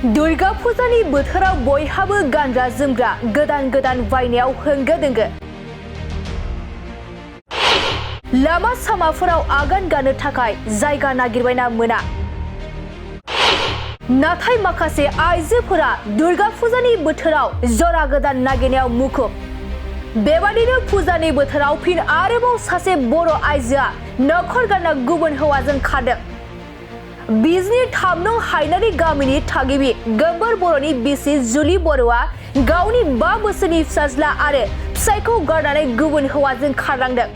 दुर्गा फुजानि बोथोराव बयहाबो गानग्रा जोमग्रा गोदान गोदान बायनायाव होंगो दोंगो। लामा सामाफोराव आगान गानो थाखाय जायगा नागिरबायना मोना। नाथाय माखासे आइजोफोरा दुर्गा फुजानि बोथोराव जरा गोदान नागिरनायाव मुखुब। बेबादिनो फुजानि बोथोराव फिन आरोबाव सासे बर' आइजोआ नखर गारना गुबुन हौवाजों खारदों। बिजनी 3 नं हायनारि गामिनि थागिबि गोम्बोर बर'नि बिसि जुलि बर'आ गावनि 5 बोसोरनि फिसाज्ला आरो फिसायखौ गारनानै गुबुन हौवाजों खारलांदों।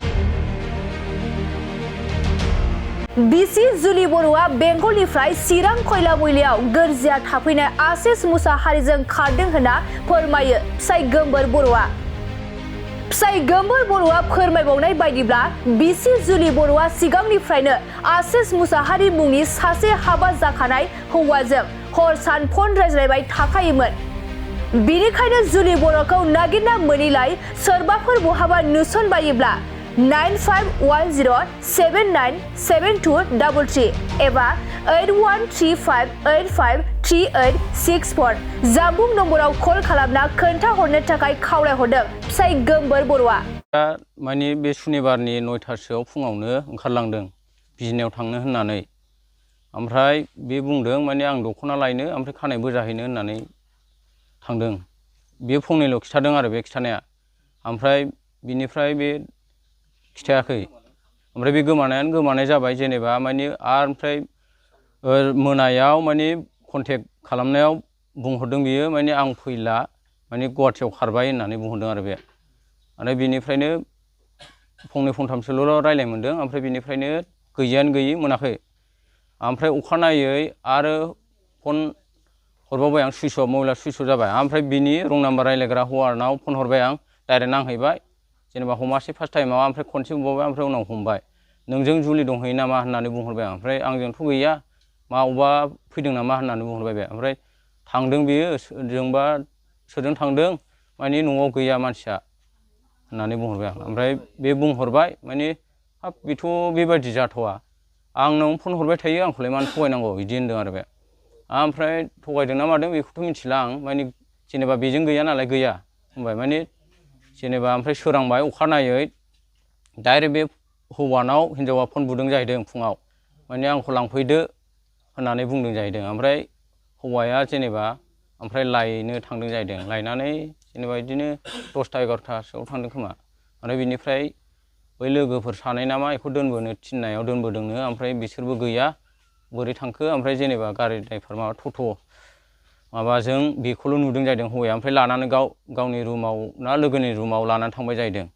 बिसि जुलि बर'आ बेंगलनिफ्राय चिरां खयला मैलायाव गोरजिया थाफैनाय आशिष मुसाहारिजों खारदों होनना फोरमायो फिसाय गोम्बोर बर'आ। फिसाय गोम्बोर बर'आ फोरमायबावनाय बायदिब्ला बिसि जुलि बर'आ सिगांनिफ्रायनो आशिष मुसाहारि मुंनि सासे हाबा जाखानाय हौवाजों हर सान फन रायज्लायबाय थाखायोमोन। बिनिखायनो जुलि बर'खौ नागिरना मोनैलाय सोरबाफोर बहाबा नुसनबायोब्ला 9510797233 एबा 8135853864 जामबुं नम्बराव कल खालामना खोन्थाहरनो थाखाय खावलायहरदों फिसाय गोम्बोर बर'आ। माने बे सुनिबारनि 9टासोआव फुङावनो ओंखारलांदों बिजनियाव थांनो होननानै। ओमफ्राय बे बुंदों माने आं दख'ना लायनो ओमफ्राय खानाय बोजाहैनो होननानै थांदों। बे फंनैल' खिथादों आरो बे खिथानाया। ओमफ्राय बिनिफ्राय बे खिथायाखै। ओमफ्राय बे गोमानाय जाबाय जेनेबा माने आरो ओमफ्राय मोनायाव माने कन्टेक्ट खालामनायाव बुंहरदों बियो माने आं फैला माने गुवाहाटियाव खारबाय होननानै बुंहरदों आरो बे। ओमफ्राय बिनिफ्रायनो फंनै फंथामसोल' रायलाय मोनदों। ओमफ्राय बिनिफ्रायनो गैयानो गैयि मोनाखै। ओमफ्राय अखानायै आरो फन हरबावबाय आं सुइस अफ मबाइला सुइस अफ जाबाय। ओमफ्राय बिनि रं नाम्बार रायलायग्रा हौवानाव फन हरबाय आं डाइरेक्ट नांहैबाय जेनेबा हमासै फार्स्ट टाइमाव ओमफ्राय खनसे बुंबावबाय ओमफ्राय उनाव हमबाय। नोंजों जुलि दंहैयो नामा होननानै बुंहरबाय आं। ओमफ्राय आंजोंथ' गैया मावबा फैदों नामा होननानै बुंहरबाय बे। ओमफ्राय थांदों बियो सोरजोंबा सोरजों थांदों माने न'आव गैया मानसिया होननानै बुंहरबाय आं। ओमफ्राय बे बुंहरबाय माने हाब बेथ' बेबायदि जाथावा आंनाव फन हरबाय थायो आंखौलाय मानो थगायनांगौ बिदि होनदों आरो बे। ओमफ्राय थगायदों ना मादों बेखौथ' मिथिला आं माने जेनेबा बेजों गैया नालाय गैया होनबाय माने जेनेबा ओमफ्राय सोरांबाय अखानायै डाइरेक्ट बे हौवानाव हिन्जावा फन बुदों जाहैदों फुङाव माने आंखौ लांफैदो होननानै बुंदों जाहैदों। ओमफ्राय हौवाया जेनेबा ओमफ्राय लायनो थांदों जाहैदों। लायनानै जेनेबा बिदिनो 10टा 11टासोआव थांदों खोमा। ओमफ्राय बिनिफ्राय बै लोगोफोर सानै नामा बेखौ दोनबोनो थिननायाव दोनबोदोंनो। ओमफ्राय बिसोरबो गैया बोरै थांखो। ओमफ्राय जेनेबा गारि ड्राइभार माबा टट' माबाजों बेखौल' नुदों जाहैदों हौवाया। ओमफ्राय लानानै गावनि रुमाव ना लोगोनि रुमाव लानानै थांबाय जाहैदों।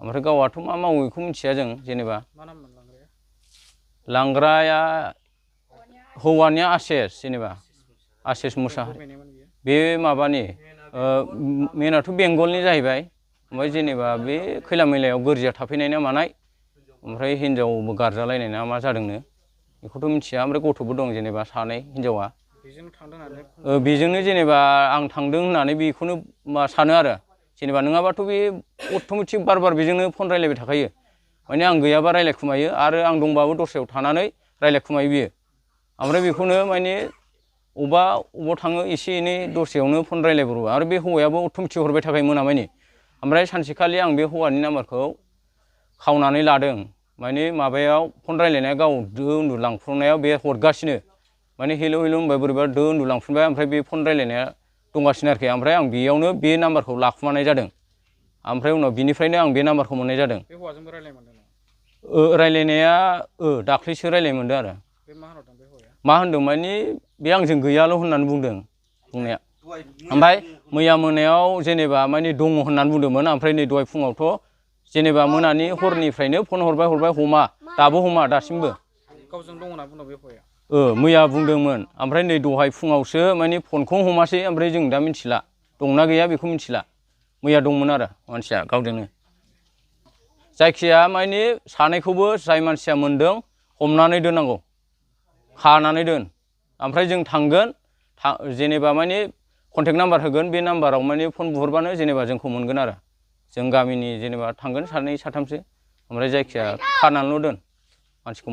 ओमफ्राय गावआथ' मा मावो बेखौ मिथिया जों जेनेबा। लांग्राया हौवानिया आशिष जेनेबा आशिष मुसाहारि बे माबानि मेनाथ' बेंगलनि जाहैबाय। ओमफ्राय जेनेबा बे खैला मैलायाव गोरजिया थाफैनाय ना मानाय ओमफ्राय हिनजावबो गारजालायनाय ना मा जादोंनो बेखौथ' मिथिया। ओमफ्राय गथ'बो दं जेनेबा सानै हिनजावा बेजोंनो जेनेबा आं थांदों होननानै बेखौनो सानो आरो जेनेबा नङाबाथ' बे अट'मेटिक बार बार बेजोंनो फन रायलायबाय थाखायो माने आं गैयाबा रायलायखुमायो आरो आं दंबाबो दस्रायाव थानानै रायलायखुमायो बियो। ओमफ्राय बेखौनो माने अबाव थाङो एसे एनै दसेयावनो फन रायलायब्रबो आरो बे हौवायाबो अट'मेटिक हरबाय थाखायो मोनामायनि। ओमफ्राय सानसेखालि आं बे हौवानि नाम्बारखौ खावनानै लादों माने माबायाव फन रायलायनाया गाव दो उन्दुलांफ्लांनायाव बे हरगासिनो माने हेलौ हेलौ होनबाय बोरैबा दो उन्दुलांफिनबाय। ओमफ्राय बे फन रायलायनाया दंगासिनो आरोखि। ओमफ्राय आं बेयावनो बे नाम्बारखौ लाखुमानाय जादों। ओमफ्राय उनाव बिनिफ्रायनो आं बे नाम्बारखौ मोननाय जादों। बे हौवाजोंबो रायलायनो मोनदों रायलायनाया दाख्लैसो रायलायनो मोनदों आरो। बे मा होनहरदों बे हौवाया? मा होनदों माने बे आंजों गैयाल' होननानै बुंदों बुंनाया। ओमफ्राय मैया मोनायाव जेनेबा माने दङ होननानै बुंदोंमोन। ओमफ्राय नै दहाय फुङावथ' जेनेबा मोनानि हरनिफ्रायनो फन हरबाय हमा दाबो हमा दासिमबो। गावजों दङ होनना बुंदों बे हौवाया? मैया बुंदोंमोन। ओमफ्राय नै दहाय फुङावसो माने फनखौ हमासै। ओमफ्राय जों दा मिथिला दंना गैया बेखौ मिथिला। मैया दंमोन आरो मानसिया गावजोंनो। जायखिया माने सानैखौबो जाय मानसिया मोनदों हमनानै दोननांगौ खानानै दोन। ओमफ्राय जों थांगोन जेनेबा माने कन्टेक्ट नाम्बार होगोन बे नाम्बाराव माने फन बुहरबानो जेनेबा जोंखौ मोनगोन आरो जों गामिनि जेनेबा थांगोन सानै साथामसो। ओमफ्राय जायखिया खानानैल' दोन मानसिखौ।